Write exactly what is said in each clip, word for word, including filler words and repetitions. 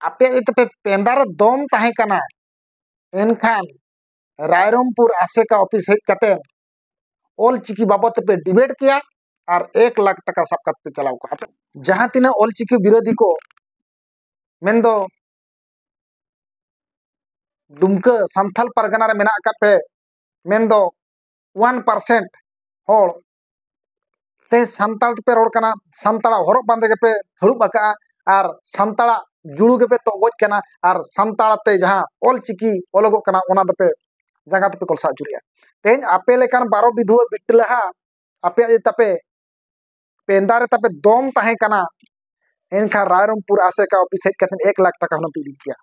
ᱟᱯᱮᱭᱟᱜ ᱡᱩᱫᱤ ᱛᱟᱯᱮ ᱯᱮᱸᱫᱟ ᱨᱮ ᱫᱚᱢ ᱛᱟᱦᱮᱸ ᱠᱟᱱᱟ, ᱮᱱᱠᱷᱟᱱ ᱨᱟᱭᱨᱚᱝᱯᱩᱨ ᱟᱥᱮᱠᱟ ᱚᱯᱷᱤᱥ ᱦᱮᱡ ᱠᱟᱛᱮ ᱚᱞ ᱪᱤᱠᱤ ᱵᱟᱵᱚᱫ ᱛᱮᱯᱮ ᱰᱤᱵᱮᱴ ᱠᱮᱭᱟ ᱟᱨ ᱮᱠ ᱞᱟᱠᱷ ᱴᱟᱠᱟ ᱥᱟᱵ ᱠᱟᱛᱮ ᱯᱮ ᱪᱟᱞᱟᱣ ᱠᱚᱜᱼᱟ᱾ ᱡᱟᱦᱟᱸ ᱛᱤᱱᱟᱹᱜ ᱚᱞ ᱪᱤᱠᱤ ᱵᱤᱨᱳᱫᱷᱤ ᱠᱚ, ᱢᱮᱱᱫᱚ ᱫᱩᱢᱠᱟᱹ ᱥᱟᱱᱛᱷᱟᱞ ᱯᱟᱨᱜᱟᱱᱟ ᱨᱮ ᱢᱮᱱᱟᱜ ᱟᱠᱟᱫ ᱯᱮ, ᱢᱮᱱᱫᱚ ᱳᱣᱟᱱ ᱯᱟᱨᱥᱮᱱᱴ ᱦᱚᱲ ᱛᱮ ᱥᱟᱱᱛᱟᱲ ᱛᱮᱯᱮ ᱨᱚᱲ ᱠᱟᱱᱟ, ᱥᱟᱱᱛᱟᱲᱟᱜ ᱦᱚᱨᱚᱜ ᱵᱟᱸᱫᱮ ᱜᱮᱯᱮ ᱦᱟᱹᱲᱩᱵ ᱟᱠᱟᱜᱼᱟ ᱟᱨ ᱥᱟᱱᱛᱟᱲᱟᱜ ᱡᱩᱲᱩ ᱜᱮᱯᱮ ᱛᱚᱜᱚᱡ ᱠᱟᱱᱟ ᱟᱨ ᱥᱟᱱᱛᱟᱲ ᱛᱮ ᱡᱟᱦᱟᱸ ᱚᱞ ᱪᱤᱠᱤ ᱚᱞᱚᱜᱚᱜ ᱠᱟᱱᱟ, ᱚᱱᱟ ᱫᱚᱯᱮ ᱡᱟᱸᱜᱟ ᱛᱮᱯᱮ ᱠᱚᱞᱥᱟ ᱟᱹᱪᱩᱨᱮᱜᱼᱟ᱾ ᱛᱮᱦᱮᱧ ᱟᱯᱮ ᱞᱮᱠᱟᱱ ᱵᱟᱨᱚ ᱵᱤᱫᱷᱩᱣᱟᱹ ᱵᱤᱴᱞᱟᱹᱦᱟ ᱟᱯᱮᱭᱟᱜ ᱡᱩᱫᱤ ᱛᱟᱯᱮ ᱯᱮᱸᱫᱟ ᱨᱮ ᱛᱟᱯᱮ ᱫᱚᱢ ᱛᱟᱦᱮᱸ ᱠᱟᱱᱟ, ᱮᱱᱠᱷᱟᱱ ᱨᱟᱭᱨᱚᱝᱯᱩᱨ ᱟᱥᱮᱠᱟ ᱚᱯᱷᱤᱥ ᱦᱮᱡ ᱠᱟᱛᱮ ᱮᱠ ᱞᱟᱠᱷ ᱴᱟᱠᱟ ᱦᱩᱱᱟᱹᱝ ᱯᱮ ᱤᱫᱤ ᱠᱮᱭᱟ᱾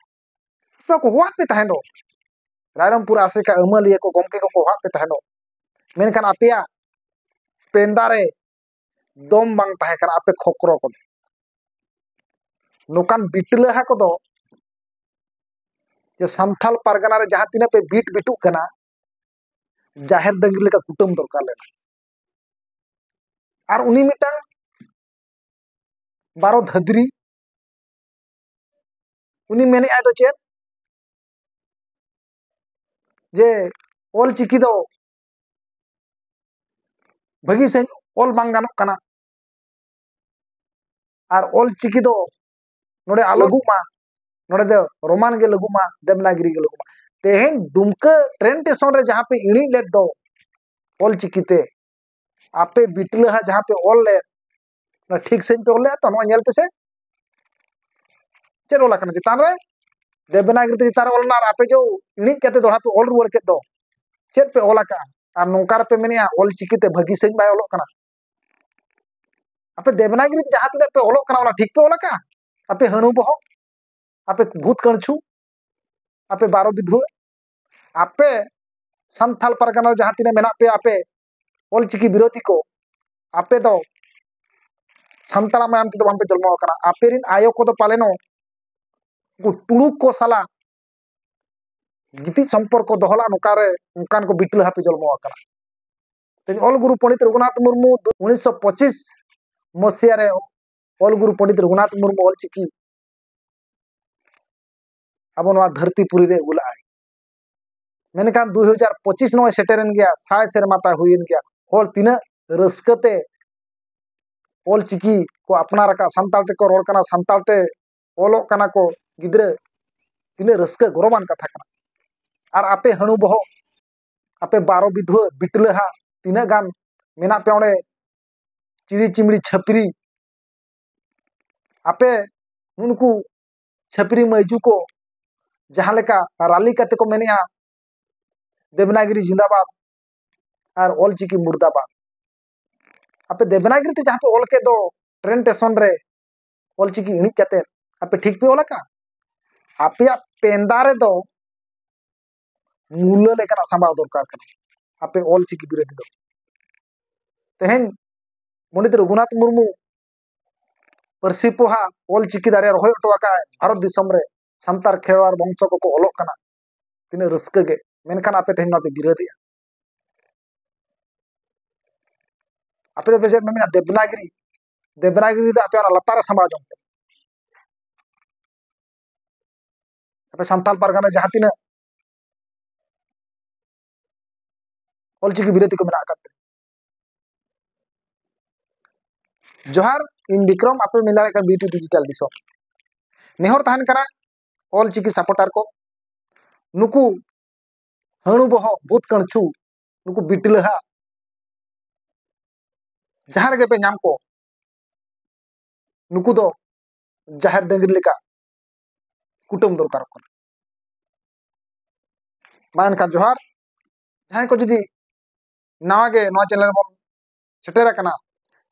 ᱟᱯᱮ ᱠᱚ ᱦᱚᱦᱚᱣᱟᱫ ᱯᱮ ᱛᱟᱦᱮᱸ ᱫᱚ, ᱨᱟᱭᱨᱚᱝᱯᱩᱨ ᱟᱥᱮᱠᱟ ᱟᱹᱢᱟᱹᱞᱤᱭᱟᱹ ᱠᱚ, ᱜᱚᱢᱠᱮ ᱠᱚᱠᱚ ᱦᱚᱦᱚᱣᱟᱫ ᱯᱮ ᱛᱟᱦᱮᱸ ᱫᱚ, ᱢᱮᱱᱠᱷᱟᱱ ᱟᱯᱮᱭᱟᱜ ᱯᱮᱸᱫᱟ ᱨᱮ ᱫᱚᱢ ᱵᱟᱝ ᱛᱟᱦᱮᱸ ᱠᱟᱱᱟ᱾ ᱟᱯᱮ ᱠᱷᱚᱠᱨᱚ ᱠᱚᱫᱚ, ᱱᱚᱝᱠᱟᱱ ᱵᱤᱴᱞᱟᱹᱦᱟ ᱠᱚᱫᱚ ᱡᱮ ᱥᱟᱱᱛᱷᱟᱞ ᱯᱟᱨᱜᱟᱱᱟ ᱨᱮ ᱡᱟᱦᱟᱸ ᱛᱤᱱᱟᱹᱜ ᱯᱮ ᱵᱤᱴ ᱵᱤᱴᱩᱜ ᱠᱟᱱᱟ, ᱡᱟᱦᱮᱨ ᱰᱟᱹᱝᱨᱤ ᱞᱮᱠᱟ ᱠᱩᱴᱟᱹᱢ ᱫᱚᱨᱠᱟᱨ ᱞᱮᱱᱟ᱾ ᱟᱨ ᱩᱱᱤ ᱢᱤᱫᱴᱟᱝ ᱵᱟᱨᱚ ᱫᱷᱟᱹᱫᱽᱨᱤ, ᱩᱱᱤ ᱢᱮᱱᱮᱫᱼᱟᱭ ᱫᱚ ᱪᱮᱫ, ᱡᱮ ᱚᱞ ᱪᱤᱠᱤ ᱫᱚ ᱵᱷᱟᱹᱜᱤ ᱥᱟᱺᱦᱤᱡ ᱚᱞ ᱵᱟᱝ ᱜᱟᱱᱚᱜ ᱠᱟᱱᱟ, ᱟᱨ ᱚᱞ ᱪᱤᱠᱤ ᱫᱚ ᱱᱚᱰᱮ ᱟᱞᱚ ᱞᱟᱹᱜᱩᱜ ᱢᱟ, ᱱᱚᱰᱮ ᱫᱚ ᱨᱳᱢᱟᱱ ᱜᱮ ᱞᱟᱹᱜᱩᱜ ᱢᱟ, ᱫᱮᱵᱽᱱᱟᱜᱤᱨᱤ ᱜᱮ ᱞᱟᱹᱜᱩᱜ ᱢᱟ᱾ ᱛᱮᱦᱮᱧ ᱫᱩᱢᱠᱟᱹ ᱴᱨᱮᱱ ᱥᱴᱮᱥᱚᱱ ᱨᱮ ᱡᱟᱦᱟᱸ ᱯᱮ ᱤᱬᱤᱡ ᱞᱮᱫ ᱫᱚ ᱚᱞ ᱪᱤᱠᱤ ᱛᱮ, ᱟᱯᱮ ᱵᱤᱴᱞᱟᱹᱦᱟ ᱡᱟᱦᱟᱸ ᱯᱮ ᱚᱞ ᱞᱮᱫ, ᱚᱱᱟ ᱴᱷᱤᱠ ᱥᱟᱺᱦᱤᱡ ᱯᱮ ᱚᱞ ᱞᱮᱫᱼᱟ ᱛᱚ? ᱱᱚᱣᱟ ᱧᱮᱞ ᱯᱮᱥᱮ, ᱪᱮᱫ ᱚᱞ ᱟᱠᱟᱱᱟ ᱪᱮᱛᱟᱱ ᱨᱮ? ᱫᱮᱵᱽᱱᱟᱜᱤᱨᱤ ᱛᱮ ᱪᱮᱛᱟᱱ ᱨᱮ ᱚᱞ ᱮᱱᱟ, ᱟᱨ ᱟᱯᱮ ᱡᱮ ᱤᱬᱤᱡ ᱠᱟᱛᱮ ᱫᱚᱦᱲᱟ ᱯᱮ ᱚᱞ ᱨᱩᱣᱟᱹᱲ ᱠᱮᱫ ᱫᱚ, ᱪᱮᱫ ᱯᱮ ᱚᱞ ᱟᱠᱟᱜᱼᱟ? ᱟᱨ ᱱᱚᱝᱠᱟ ᱨᱮᱯᱮ ᱢᱮᱱᱮᱜᱼᱟ ᱚᱞ ᱪᱤᱠᱤ ᱛᱮ ᱵᱷᱟᱹᱜᱤ ᱥᱟᱺᱦᱤᱡ ᱵᱟᱭ ᱚᱞᱚᱜ ᱠᱟᱱᱟ᱾ ᱟᱯᱮ ᱫᱮᱵᱽᱱᱟᱜᱤᱨᱤ ᱛᱮ ᱡᱟᱦᱟᱸ ᱛᱤᱱᱟᱹᱜ ᱯᱮ ᱚᱞᱚᱜ ᱠᱟᱱᱟ, ᱚᱱᱟ ᱴᱷᱤᱠ ᱯᱮ ᱚᱞ ᱟᱠᱟᱜᱼᱟ? ᱟᱯᱮ ᱦᱟᱹᱬᱩ ᱵᱚᱦᱚᱜ, ᱟᱯᱮ ᱵᱷᱩᱛ ᱠᱟᱹᱬᱪᱷᱩ, ᱟᱯᱮ ᱵᱟᱨᱚ ᱵᱤᱫᱷᱩᱣᱟᱹ, ᱟᱯᱮ ᱥᱟᱱᱛᱷᱟᱞ ᱯᱟᱨᱜᱟᱱᱟ ᱨᱮ ᱡᱟᱦᱟᱸ ᱛᱤᱱᱟᱹᱜ ᱢᱮᱱᱟᱜ ᱯᱮᱭᱟ, ᱟᱯᱮ ᱚᱞ ᱪᱤᱠᱤ ᱵᱤᱨᱳᱫᱷᱤ ᱠᱚ, ᱟᱯᱮ ᱫᱚ ᱥᱟᱱᱛᱟᱲᱟᱜ ᱢᱟᱭᱟᱢ ᱛᱮᱫᱚ ᱵᱟᱝᱯᱮ ᱡᱚᱱᱢᱚ ᱟᱠᱟᱱᱟ᱾ ᱟᱯᱮ ᱨᱮᱱ ᱟᱭᱳ ᱠᱚᱫᱚ ᱯᱟᱞᱮᱱᱚᱜ ᱩᱱᱠᱩ ᱛᱩᱲᱩᱠ ᱠᱚ ᱥᱟᱞᱟᱜ ᱜᱤᱛᱤᱡ ᱥᱚᱢᱯᱚᱨᱠᱚ ᱫᱚᱦᱚ ᱞᱟᱜ ᱱᱚᱝᱠᱟ ᱨᱮ, ᱚᱱᱠᱟᱱ ᱠᱚ ᱵᱤᱴᱞᱟᱹᱦᱟ ᱯᱮ ᱡᱚᱱᱢᱚ ᱟᱠᱟᱱᱟ᱾ ᱛᱮᱦᱮᱧ ᱚᱞ ᱜᱩᱨᱩ ᱯᱚᱱᱰᱤᱛ ᱨᱚᱜᱷᱩᱱᱟᱛᱷ ᱢᱩᱨᱢᱩ ᱩᱱᱤᱥᱥᱚ ᱯᱚᱸᱪᱤᱥ ᱢᱚᱥᱤᱦᱟ ᱨᱮ ᱚᱞ ᱜᱩᱨᱩ ᱯᱚᱱᱰᱤᱛ ᱨᱚᱜᱷᱩᱱᱟᱛᱷ ᱢᱩᱨᱢᱩ ᱚᱞ ᱪᱤᱠᱤ ᱟᱵᱚ ᱱᱚᱣᱟ ᱫᱷᱟᱹᱨᱛᱤ ᱯᱩᱨᱤ ᱨᱮ ᱟᱹᱜᱩ ᱞᱟᱜᱼᱟᱭ᱾ ᱢᱮᱱᱠᱷᱟᱱ ᱫᱩ ᱦᱟᱡᱟᱨ ᱯᱚᱸᱪᱤᱥ ᱱᱚᱜᱼᱚᱭ ᱥᱮᱴᱮᱨᱮᱱ ᱜᱮᱭᱟ, ᱥᱟᱭ ᱥᱮᱨᱢᱟ ᱛᱟᱭ ᱦᱩᱭᱮᱱ ᱜᱮᱭᱟ᱾ ᱦᱚᱲ ᱛᱤᱱᱟᱹᱜ ᱨᱟᱹᱥᱠᱟᱹ ᱛᱮ ᱚᱞ ᱪᱤᱠᱤ ᱠᱚ ᱟᱯᱱᱟᱨ ᱟᱠᱟᱫ, ᱥᱟᱱᱛᱟᱲ ᱛᱮᱠᱚ ᱨᱚᱲ ᱠᱟᱱᱟ, ᱥᱟᱱᱛᱟᱲ ᱛᱮ ᱚᱞᱚᱜ ᱠᱟᱱᱟ ᱠᱚ ᱜᱤᱫᱽᱨᱟᱹ, ᱛᱤᱱᱟᱹᱜ ᱨᱟᱹᱥᱠᱟᱹ ᱜᱚᱨᱚᱵᱟᱱ ᱠᱟᱛᱷᱟ ᱠᱟᱱᱟ᱾ ᱟᱨ ᱟᱯᱮ ᱦᱟᱹᱬᱩ ᱵᱚᱦᱚᱜ, ᱟᱯᱮ ᱵᱟᱨᱚ ᱵᱤᱫᱷᱩᱣᱟᱹ ᱵᱤᱴᱞᱟᱹ ᱦᱟᱸᱜ ᱛᱤᱱᱟᱹᱜ ᱜᱟᱱ ᱢᱮᱱᱟᱜ ᱯᱮ ᱚᱸᱰᱮ, ᱪᱤᱲᱤ ᱪᱤᱢᱲᱤ ᱪᱷᱟᱹᱯᱨᱤ, ᱟᱯᱮ ᱱᱩᱱᱠᱩ ᱪᱷᱟᱹᱯᱨᱤ ᱢᱟᱹᱭᱡᱩ ᱠᱚ ᱡᱟᱦᱟᱸ ᱞᱮᱠᱟ ᱨᱟᱞᱤ ᱠᱟᱛᱮ ᱠᱚ ᱢᱮᱱᱮᱜᱼᱟ, "ᱫᱮᱵᱽᱱᱟᱜᱤᱨᱤ ᱡᱤᱱᱫᱟᱵᱟᱫ" ᱟᱨ "ᱚᱞ ᱪᱤᱠᱤ ᱢᱩᱨᱫᱟᱵᱟᱫ", ᱟᱯᱮ ᱫᱮᱵᱽᱱᱟᱜᱤᱨᱤ ᱛᱮ ᱡᱟᱦᱟᱸ ᱯᱮ ᱚᱞ ᱠᱮᱫ ᱫᱚ ᱴᱨᱮᱱ ᱥᱴᱮᱥᱚᱱ ᱨᱮ ᱚᱞ ᱪᱤᱠᱤ ᱤᱬᱤᱡ ᱠᱟᱛᱮ, ᱟᱯᱮ ᱴᱷᱤᱠ ᱯᱮ ᱚᱞ ᱟᱠᱟᱫ? ᱟᱯᱮᱭᱟᱜ ᱯᱮᱸᱫᱟ ᱨᱮᱫᱚ ᱢᱩᱞᱟᱹ ᱞᱮᱠᱟᱱᱟᱜ ᱥᱟᱢᱵᱟᱣ ᱫᱚᱨᱠᱟᱨ ᱠᱟᱱᱟ, ᱟᱯᱮ ᱚᱞ ᱪᱤᱠᱤ ᱵᱤᱨᱳᱫᱷᱤ ᱫᱚ᱾ ᱛᱮᱦᱮᱧ ᱯᱚᱸᱰᱤᱛ ᱨᱚᱜᱷᱩᱱᱟᱛᱷ ᱢᱩᱨᱢᱩ ᱯᱟᱹᱨᱥᱤ ᱯᱚᱦᱟ ᱚᱞ ᱪᱤᱠᱤ ᱫᱟᱨᱮ ᱨᱚᱦᱚᱭ ᱦᱚᱴᱚ ᱟᱠᱟᱫ ᱵᱷᱟᱨᱚᱛ ᱫᱤᱥᱚᱢ ᱨᱮ, ᱥᱟᱱᱛᱟᱲ ᱠᱷᱮᱨᱣᱟᱲ ᱵᱚᱝᱥᱚ ᱠᱚᱠᱚ ᱚᱞᱚᱜ ᱠᱟᱱᱟ, ᱛᱤᱱᱟᱹᱜ ᱨᱟᱹᱥᱠᱟᱹ ᱜᱮ᱾ ᱢᱮᱱᱠᱷᱟᱱ ᱟᱯᱮ ᱛᱮᱦᱮᱧ ᱱᱚᱣᱟ ᱯᱮ ᱵᱤᱨᱳᱫᱷᱮᱜᱼᱟ᱾ ᱟᱯᱮ ᱫᱚ ᱯᱮ ᱪᱮᱫ ᱯᱮ ᱢᱮᱱᱟ? ᱫᱮᱵᱽᱱᱟᱜᱤᱨᱤ, ᱫᱮᱵᱽᱱᱟᱜᱤᱨᱤ ᱫᱚ ᱟᱯᱮ ᱚᱱᱟ ᱞᱟᱛᱟᱨ ᱨᱮ ᱥᱟᱢᱵᱟᱣ ᱡᱚᱝ ᱯᱮ᱾ ᱟᱯᱮ ᱥᱟᱱᱛᱟᱲ ᱯᱟᱨᱜᱟᱱᱟ ᱡᱟᱦᱟᱸ ᱛᱤᱱᱟᱹᱜ ᱚᱞᱪᱤᱠᱤ ᱵᱤᱨᱳᱫᱷᱤ ᱠᱚ ᱢᱮᱱᱟᱜ ᱟᱠᱟᱫ ᱯᱮ᱾ ᱡᱚᱦᱟᱨ, ᱤᱧ ᱵᱤᱠᱨᱚᱢ, ᱟᱯᱮ ᱢᱮᱱ ᱫᱟᱲᱮᱭᱟᱜ ᱠᱟᱱᱟ ᱵᱤᱴᱤ ᱰᱤᱡᱤᱴᱟᱞ ᱫᱤᱥᱚᱢ᱾ ᱱᱮᱦᱚᱨ ᱛᱟᱦᱮᱱ ᱠᱟᱱᱟ ᱚᱞᱪᱤᱠᱤ ᱥᱟᱯᱳᱨᱴᱟᱨ ᱠᱚ, ᱱᱩᱠᱩ ᱦᱟᱹᱬᱩ ᱵᱚᱦᱚᱜ, ᱵᱷᱩᱛ ᱠᱟᱹᱬᱪᱷᱩ, ᱱᱩᱠᱩ ᱵᱤᱴᱞᱟᱹᱦᱟ ᱡᱟᱦᱟᱸ ᱨᱮᱜᱮ ᱯᱮ ᱧᱟᱢ ᱠᱚ, ᱱᱩᱠᱩ ᱫᱚ ᱡᱟᱦᱮᱨ ᱰᱟᱹᱝᱨᱤ ᱞᱮᱠᱟ ᱠᱩᱴᱟᱹᱢ ᱫᱚᱨᱠᱟᱨᱚᱜ ᱠᱟᱱᱟ᱾ ᱢᱟ ᱮᱱᱠᱷᱟᱱ ᱡᱚᱦᱟᱨ᱾ ᱡᱟᱦᱟᱸᱭ ᱠᱚ ᱡᱩᱫᱤ ᱱᱟᱣᱟ ᱜᱮ ᱱᱚᱣᱟ ᱪᱮᱱᱮᱞ ᱨᱮᱵᱚᱱ ᱥᱮᱴᱮᱨ ᱟᱠᱟᱱᱟ,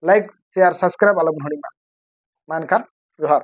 ᱞᱟᱭᱤᱠ, ᱥᱮᱭᱟᱨ, ᱥᱟᱵᱥᱠᱨᱟᱭᱤᱵ ᱟᱞᱚᱵᱚᱱ ᱦᱤᱲᱤᱧ ᱢᱟ᱾ ᱢᱟ ᱮᱱᱠᱷᱟᱱ ᱡᱚᱦᱟᱨ᱾